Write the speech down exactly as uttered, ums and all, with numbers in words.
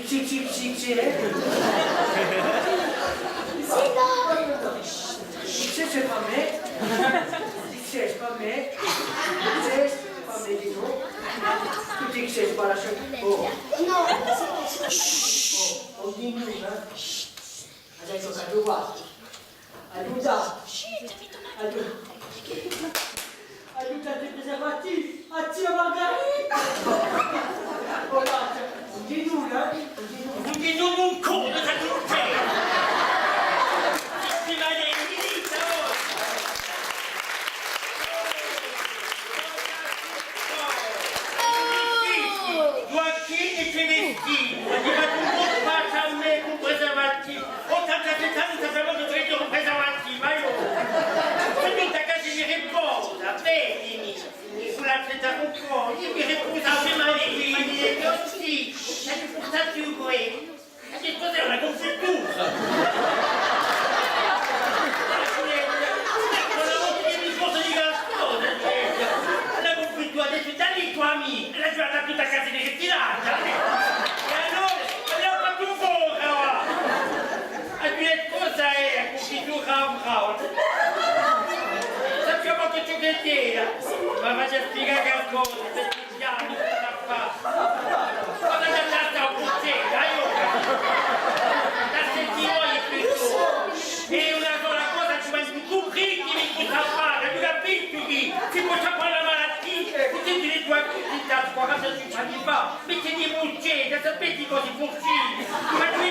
X X X, eh? X L, c'est pas moi. X L, c'est pas moi. X L, c'est pas moi, dis donc. Tout X L, c'est pas la chose. Oh. Oh, on dit nous, hein. Adesso t'aghju fattu. Aiuta! Aiuta! Aiuta, i preservativi! A zia Margarita! Oh, là, ùn dì nulla, eh? Ùn dì nulla. Ùn dì nulla, ùn conta, t'aghju dettu! Ti mandi in milizia, oh! Joachim, i tedeschi, ma ti fai un po' faccia a me cun preservativi. Ottantasette anni, sappiamo che ho detto cun preservativi, ma io sono venuta a casa e mi riposo, vedimi, sulla testa con voi, io mi riposo, prima di venire così, e ti portati qui. Ma chì cos'hè, una cunfitura? Una volta chì mi sposu dicu a cosa, una cunfitura, aghju dettu, dà li i to amichi, è l'aghju lasciata tutta a casa di ritirata. È allora, ma l'aghju fattu fora, và! Aghju dettu, cos'hè a cunfitura, brava? Sappiamo che ciò ch'ella era, ma v'aghju à spiegà qualcosa, perchè Pianu, cosa t'hà fattu? Cosa t'hà dato a puttana, aiò! T'hà sentito voi piuttostu? È una sola cosa ci vole, scupritemi cosa fà, aghju capitu chì si pò sciappà a malatia, putete dì à tutti, tantu quarantacinque anni fà, mettite i pulcini, sapete cosa i pulcini? Ma ci